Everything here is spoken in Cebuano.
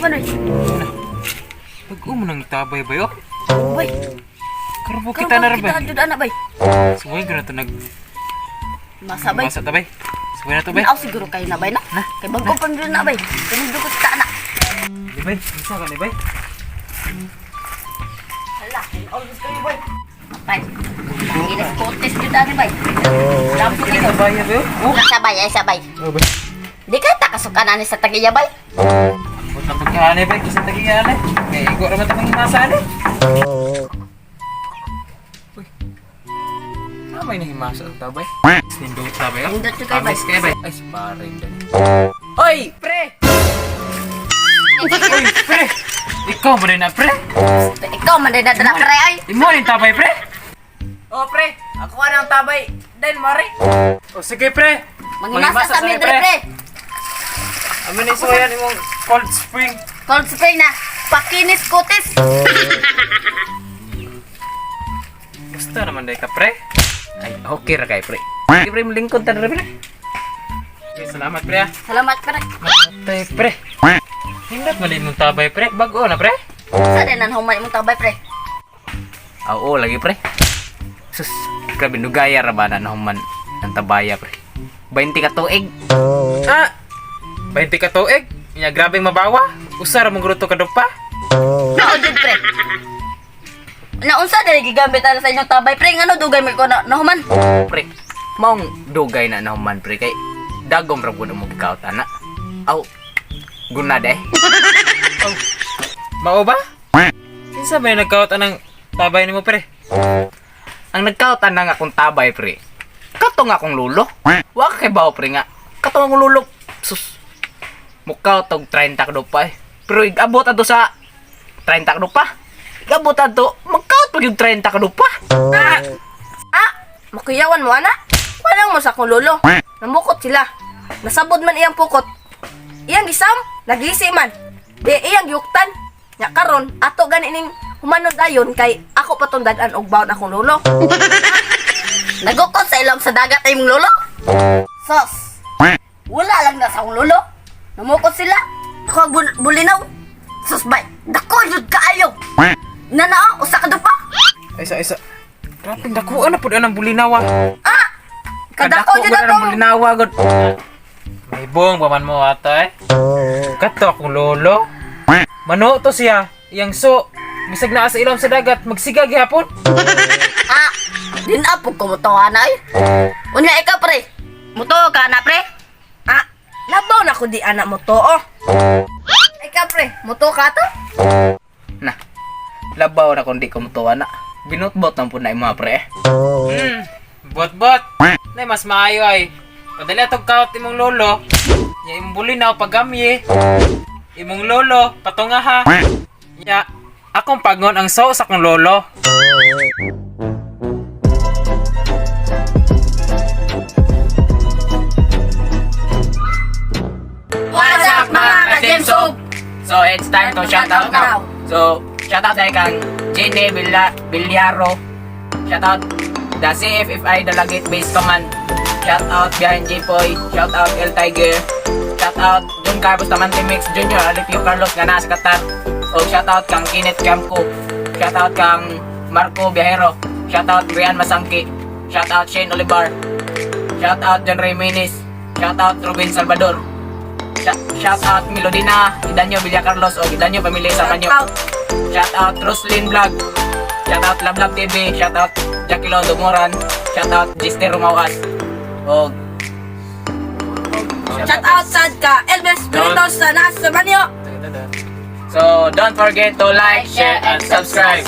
man oy. Pag mo nang itabay ba yo? Bay. Karon po kita na ra Kita ba? jud ana bay. Suway ko na to nag Masa bay. masa ta bay. Suway na to bay. Aw siguro kayo na bay na. Kay bago pa jud na bay. Kani ko kita ana. Di bay, isa ka ni bay. Hala, all good kayo bay. Bay. Ilis kotes jud ani bay. Lampo kayo. Tabay ya bay. Oh. Sabay ay sabay. Oh bay. Di ka takasukan ani sa tagiya bay. Bot na pagkaane bay kasi tagiya ani. Kay igo ra man ta mangimasa ani. Uy. Amay na himasa ang tabay. Nindot tabay. oh. Nindot jud kayo, bay. Amis kayo bay. Ay, si paring dali. Oy, pre! Oy, pre! Ikaw mo rin na, pre! Ikaw man din na pre ay. Imo rin tabay, pre! Oh, pre. Ako na ang tabay. Den, mare. O sige, pre! Mangimasa sa mi dre pre. Amin na isuwayan imong cold spring. Cold spring na. Pakinis kotes. Gusto naman day ka, pre. Ay, okay ra kay pre. Sige, pre, lingkod ta pre. Okay, salamat, pre. ah. Salamat pre. Matay, pre. Hindot mali mong tabay, pre. Bago na, pre. Sa din ang humay imong tabay pre. Ah, Oo, lagi pre. Sus, grabe dugaya ra ba na nahuman ang tabaya pre. 20 ka tuig. Ah! 20 ka tuig. Nya grabeng mabawa. Usa ra mong gruto ka pa. Nao jud pre. Naunsa dili gigamit ana sa inyong tabay pre ngano dugay man ko na nahuman. Pre, maong dugay na nahuman pre kay dagom ra gud mo gikaot ana. Aw, guna de. Oh. Mao ba? Kinsa ba yung nagkaot anang tabay nimo, pre? Ang nagkaot ana nga akong tabay pre. Kato nga akong lulo. Wa ka kay bawo pre nga. Kato nga akong lulo. Sus. Mukaot og 30 ka pa eh. Pero igabot ato sa 30 ka pa. Igabot ato, magkaot pag yung 30 ka pa. Ah! Ah, makuyawan mo ana. Walang mo sa akong lolo. Namukot sila. Nasabod man iyang pukot. Iyang gisam, nagisi man. Di iyang giuktan. Nya karon ato gani ning humanon dayon kay ako patong dad-an og baon akong lolo. Nagukot sa ilong sa dagat ay imong lolo. Sos. Wala lang na sa akong lolo. Namukot sila. Ako ang bulinaw. Sos bay. Dako jud kaayo. Nanao usa ka dupa. Ay, isa, isa. Grabeng dako na pud anang bulinawa. Ah! Kadako jud gud ang ako. bulinawa gud. May buong pa man mo ata eh. Kato akong lolo. Mano to siya. Iyang so. Bisag naa sa ilawom sa dagat, magsiga gihapon. Ah, din apog ko mo na ay. Unya ikaw pre. Mutuo ka na pre. Ah, labaw na ko di ana mo to oh. Ikaw pre, muto ka to? Na. Labaw na kundi ko mutuwa na. Binutbot nang pud na imo pre. Bot-bot. Nay, mas maayo ay. Padali atong kaut imong lolo. Nya imong bulinaw pagamye. Imong lolo, patungaha. Nya, akong pagon ang so sa akong lolo. What's up mga ka-Jemsob? So it's time to shout out now. So shout out tayo kang Jenny Villaro. Shout out the CFFI Dalagit Base Command. Shout out Behind J-Poy. Shout out El Tiger. Shout out John Carlos Tamante Mix Jr. Alipio Carlos nga nasa Qatar. O shout out kang Kenneth Camco. Shout out kang Marco Viajero. Shout out Rian Masangki. Shout out Shane Olivar. Shout out John Ray Menes. Shout out Ruben Salvador. Shout out Melodina, Idanyo Villa Carlos o Idanyo Pamilya sa Shout Panyo. out. Shout out Roslyn Vlog. Shout out Lablab TV. Shout out Jackie Lo Dumuran. Shout out Gister Rumawas. O Shout out sad ka Elvis Britos sa nasa Manyo. So don't forget to like, share, and subscribe.